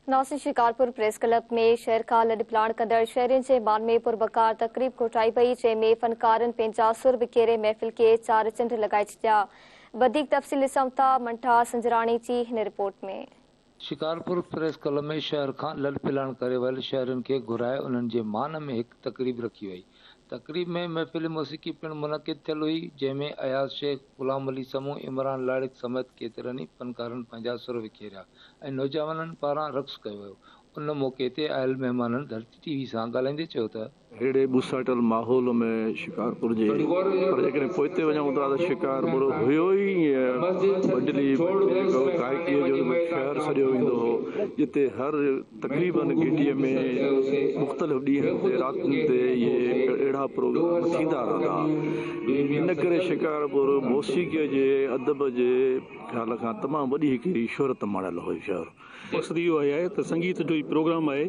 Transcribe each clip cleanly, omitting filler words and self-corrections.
Nasir Shikarpur press club ۾ شهر کان لڏپلاڻ ڪندڙ شهرين جي مان ۾ پربڪار تقريب ڪوٺائي وئي، جنهن ۾ فنڪارن پنهنجا سر بکيري محفل کي چار چنڊ لڳائي ڇڏيا. وڌيڪ تفصيل ڏسون ٿا منٺار سنجراڻي جي هن رپورٽ ۾. شڪارپور پريس ڪلب ۾ شهر کان لڏپلاڻ ڪري ويل شهرين کي گهرائي انهن جي مان ۾ هڪ تقريب رکي وئي. تقريب ۾ محفل موسيقي پڻ منعقد ٿيل هئي، جنهن ۾ اياز شيخ، غلام علي سمون، عمران لاڙڪ سميت ڪيترن ئي فنڪارن پنهنجا سر وکيريا ۽ نوجوانن پاران رقص ڪيو ويو. ان موقعي تي آيل مهمانن ڌرتي ٽي وي سان ڳالهائيندي چيو ته. ههڙي ٻوساٽيل ماحول ۾ شڪارپور جي پر جيڪڏهن پوئتي وڃون ٿا ته شڪارپور هيو ئي ائين ٻڍلي جيڪو گائڪيء جو شهر سڏيو ويندو هو جتي هر تقريبن گهٽيء ۾ مختلف ڏينهن تي راتين تي اهي اهڙا پروگرام ٿيندا رهندا ها. ان ڪري شڪارپور موسيقيء جي ادب جي خيال کان تمام وڏي هڪڙي شهرت ماڻيل هو شهر. مقصد اهو آهي ته سنگيت جو هي پروگرام آهي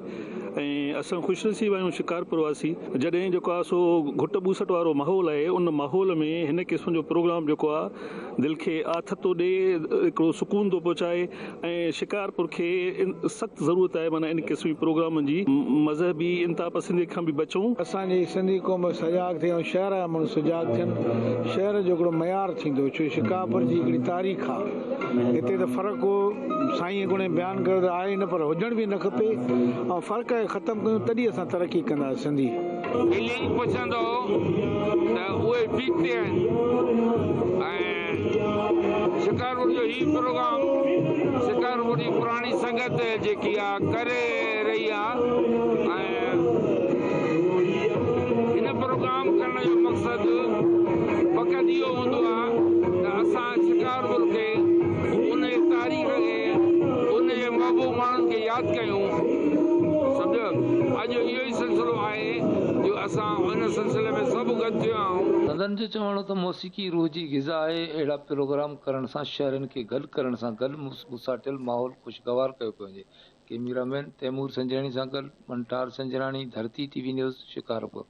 ۽ اسان خوش نصيب آهيون شڪارپور واسي جڏهن جيڪو آهي سو گهٽ ٻوسٽ وارو ماحول آهي ان ماحول ۾ هن قسم جو پروگرام جيڪو آهي دل کي آٿت ٿو ڏي هڪڙو سڪون ٿو پهچائي ۽ شڪارپور کي سخت ضرورت آهي معنيٰ ان قسم جي پروگرامن جي مذهبي انتها پسندي کان به بچون. اسان جي سنڌي قوم سجاڳ ٿئي ۽ شهر جا ماڻهو سجاڳ ٿين شهر جو هڪڙو معيار ٿيندو ڇو شڪارپور جي هڪڙي تاريخ آ هتي ته فرق ڪو سائين اڳوڻي بيان ڪيو ته آهي نه پر هجڻ به نه کپي ۽ فرق کي ختم ڪيون تڏهن اسان ترقي ڪنداسين سنڌي. فيلنگ پڇندو ته اهي پيڪ تي آهن ۽ شڪارپور جو هي پروگرام شڪارپور جي پراڻي سنگت جيڪي آ ڪري رهي آ ۽ هن پروگرام ڪرڻ جو مقصد فقط اهو هوندو آ ته اسان شڪارپور کي ان جي تاريخ کي ان جي محبوب ماڻهن کي ياد ڪيون سمجهيو اڄ اهو ئي سلسلو آهي جو اسان ان سلسلي ۾ سڀ گڏ ٿيا آهيون. سندن جو چوڻ هو ته موسيقي روح جي غذا آهي، اهڙا پروگرام ڪرڻ سان شهرين کي گڏ ڪرڻ سان گڏ ٻوساٽيل ماحول خوشگوار ڪيو پيو وڃي. ڪئميرا مين تيمور سنجراڻي سان گڏ Manthar Sanjrani, Dharti T V news, Shikarpur.